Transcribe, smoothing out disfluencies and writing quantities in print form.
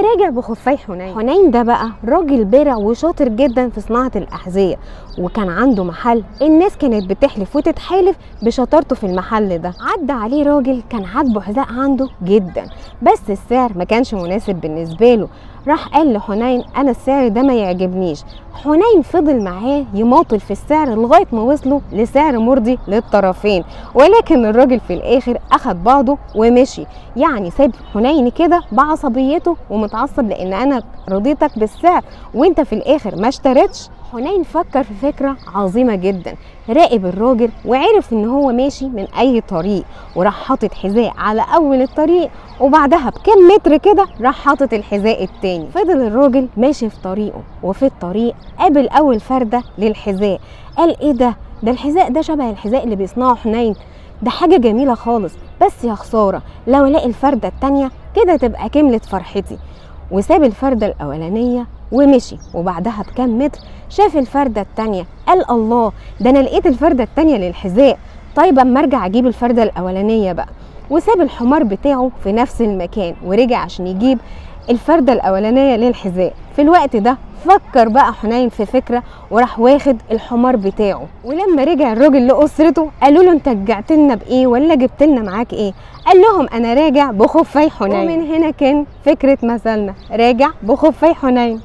راجع بخفي حنين. حنين ده بقى راجل بارع وشاطر جدا في صناعة الأحذية، وكان عنده محل الناس كانت بتحلف وتتحالف بشطارته في المحل ده. عدى عليه راجل كان عاجبه حذاء عنده جدا، بس السعر ما كانش مناسب بالنسبة له. راح قال لحنين انا السعر ده ما يعجبنيش. حنين فضل معاه يماطل في السعر لغاية ما وصلوا لسعر مرضي للطرفين، ولكن الراجل في الاخر اخد بعضه ومشي. يعني ساب حنين كده بعصبيته ومتعصب لان انا رضيتك بالسعر وانت في الاخر ما اشتريتش. حنين فكر في فكرة عظيمة جدا، راقب الراجل وعرف ان هو ماشي من اي طريق، وراح حاطط حذاء على اول الطريق، وبعدها بكام متر كده راح حاطط الحذاء التاني. فضل الراجل ماشي في طريقه، وفي الطريق قابل اول فردة للحذاء. قال ايه ده؟ ده الحذاء ده شبه الحذاء اللي بيصنعه حنين، ده حاجة جميلة خالص، بس يا خسارة لو الاقي الفردة التانية كده تبقى كملت فرحتي. وساب الفردة الأولانية ومشي، وبعدها بكام متر شاف الفردة التانية، قال الله ده أنا لقيت الفردة التانية للحذاء، طيب أما أرجع أجيب الفردة الأولانية بقى. وساب الحمار بتاعه في نفس المكان ورجع عشان يجيب الفردة الأولانية للحذاء. في الوقت ده فكر بقى حنين في فكرة وراح واخد الحمار بتاعه. ولما رجع الراجل لأسرته قالوا له انت رجعت لنا بإيه ولا جبت لنا معاك إيه؟ قال لهم أنا راجع بخفي حنين. ومن هنا كان فكرة مثلنا راجع بخفي حنين.